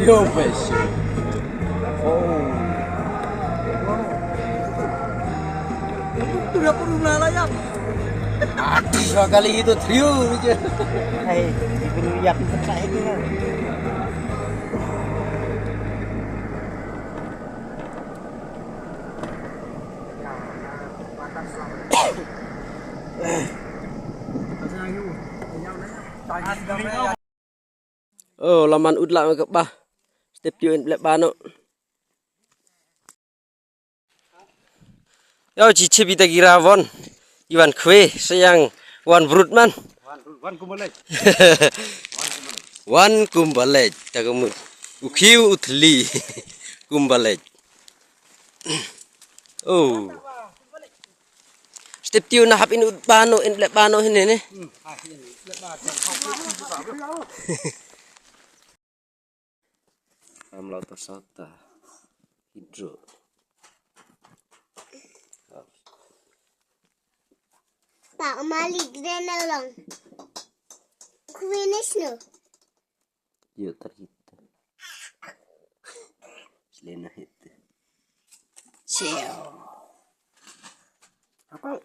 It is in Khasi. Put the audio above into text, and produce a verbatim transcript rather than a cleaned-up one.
Yo, pues. Oh. Aduh, dua kali itu trio aja. Hai, itu yang pecah itu lah. Oh, la man ut la me ka ba. Step tiu in blep ba no. Yo, chi chi bita gira von. Iwan kwe, sayang wan brut man. Wan kumbalej. Wan kumbalej. Ta kumut. Ukhiu uthli. Kumbalej. Oh. Step tiu na hap in ut bano, in blep bano hine ne. Am lau ta sota. Hidro. Pa mali grena long. Queenish no. Yo, tar hit. Slena hit. Cheo. Apa?